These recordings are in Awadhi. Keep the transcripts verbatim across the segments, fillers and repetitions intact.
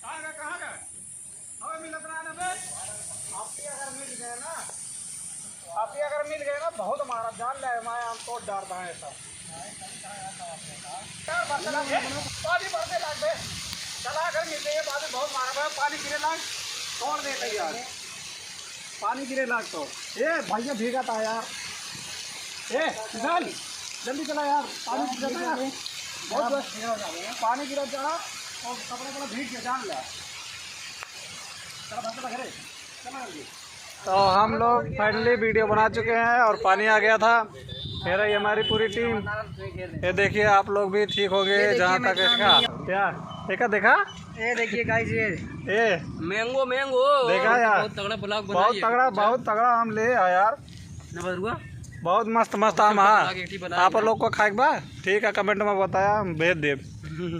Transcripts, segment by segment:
कहाँ गए, कहाँ गए? अबे मिलत रहा ना बे। आपके अगर मिल गए ना, आपके अगर मिल गए ना, बहुत मारा जान ले, मैं हम तोड़ डारता है सब। यार, बरसे लाग बे, पानी बरसे लाग बे। चला अगर मिल गए, बाद में बहुत मारा बे, पानी गिरे लाग, तोड़ देते यार। पानी गिरे लाग तो। ए, भैया भीगा था यार। ए, चल, जल्दी चला यार, पानी गिरा था। बहुत जोर। पानी गिरा जा रहा, और कपड़ा, कपड़ा भीग गया, जान ले। चला, भाग, चला घरे, चला जल्दी। तो हम लोग finally video बना चुके हैं और पानी आ गया था। मेरा, ये हमारी पूरी team। ये देखिए, आप लोग भी ठीक हो गए, ये देखिए, जहाँ तक मेरी देखा। Team। क्या? देखा, देखा? ये देखिए guys, ये ए। Mango, mango। देखा यार? बहुत तगड़ा vlog बहुत बनाइए। तगड़ा, बहुत तगड़ा हम ले आए यार। नंबर हुआ? बहुत मस्त, मस्त आम है। Vlog एक ही बनाइए। आप लोग को खाए के बा? ठीक है, comment में बताया, हम भेज देब।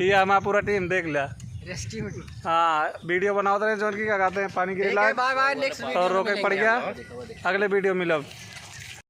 ये हमारा पूरा team देख लिया। Rescue team। हाँ, video बनावत रहे, जौन की क्या कहते हैं, पानी गिरे ठीक है, लाग। Bye bye, next तो video में रोके पड़ मिलेंगे गया। आप। अगले video मिलब।